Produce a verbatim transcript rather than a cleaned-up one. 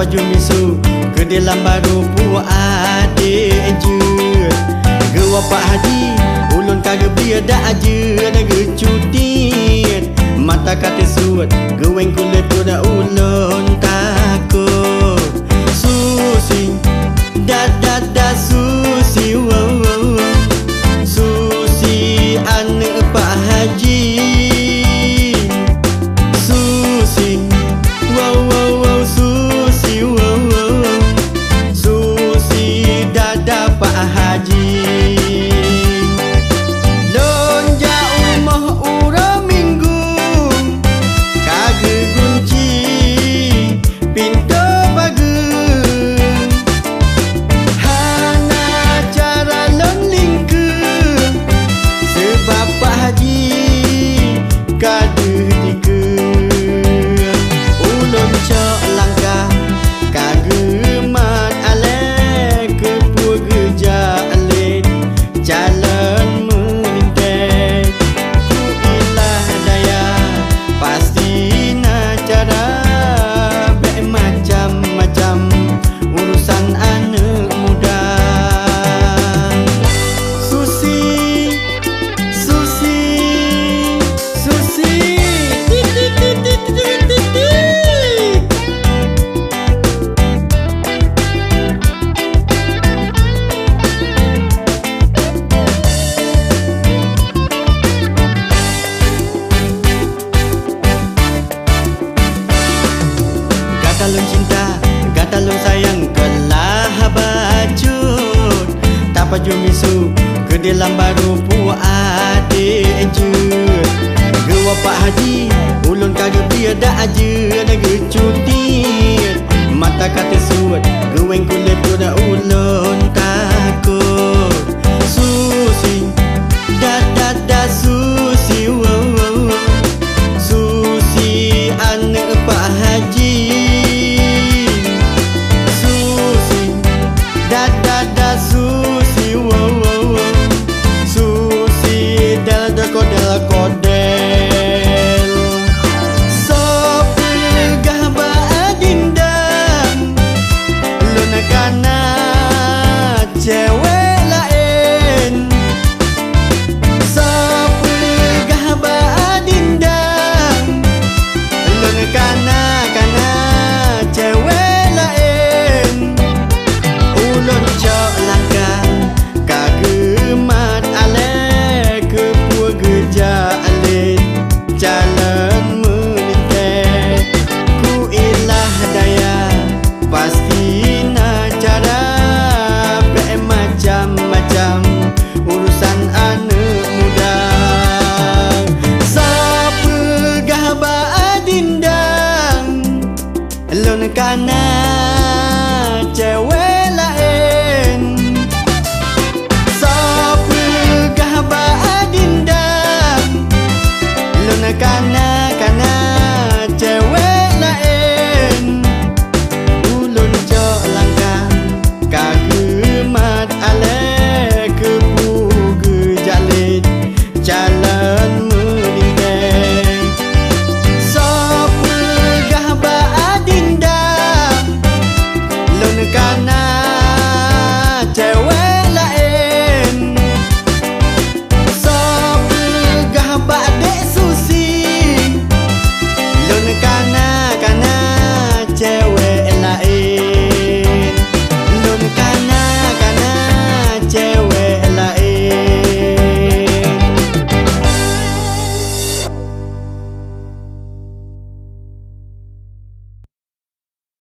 Baju miseue keu di lam barô puwoe adék jeuet. Geuwoe Pak Haji, ulôn ka geubri dak jeuet geucutiet. Mata ka teusuet, geuwéng kulét peuet ulôn takot. Susi, da, da, da, Susi, wo, wo, wo. Susi aneuk Pak Haji. Susi, wo, wo, wo, Susi, wo, wo, wo. Susi dada Pak Haji. Lôn jak rumoh uroe Minggu, ka geugunci pintoe pageue. Hana cara lôn lingkeue, seubab Pak Haji ka deuh dikeue. Ulôn cok langkah ka geumat alée, keupeue geujak lét calon meulintée. Ku ilah daya, pasti na cara, bék macam-macam urusan aneuk muda. Susi, Susi, Susi. Tit, tit, tit. Gata lôn cinta, gata lôn sayang, keulah bacut. Tapaju miseue keu di lam barô puwoe adék jeuet. Geuwoe Pak Haji, ulôn ka geubri dak jeuet geucutiet. Mata ka teusuet, geuwéng kulét peuet ulôn takot. Susi, da, da, da, Susi, wo, wo, wo. Susi aneuk Pak Haji. Susi, da, da, da, Susi, wo, wo, wo. Susi del, del, kodel, kodel. Soe peugah bak adindang, lôn kana cewek laén. Soe peugah bak adindang, lôn kana, kana cewek laén. Ulôn cok langkah ka geumat alée, keupeue geujak lét calon meulintée. Ku ilah daya, pasti na cara, bék macam-macam urusan aneuk muda. Soe peugah bak adindang, lôn kana cewek laén. Soe peugah bak adindang, lôn kana, kana cewek laén. Ulôn cok langkah ka geumat alée, keupeue geujak lét calon meulintée. Soe peugah bak adindang, lôn kana cewek laén. Soe peugah bak dek Susi, lôn kana, kana cewek laén. Lôn kana, kana cewek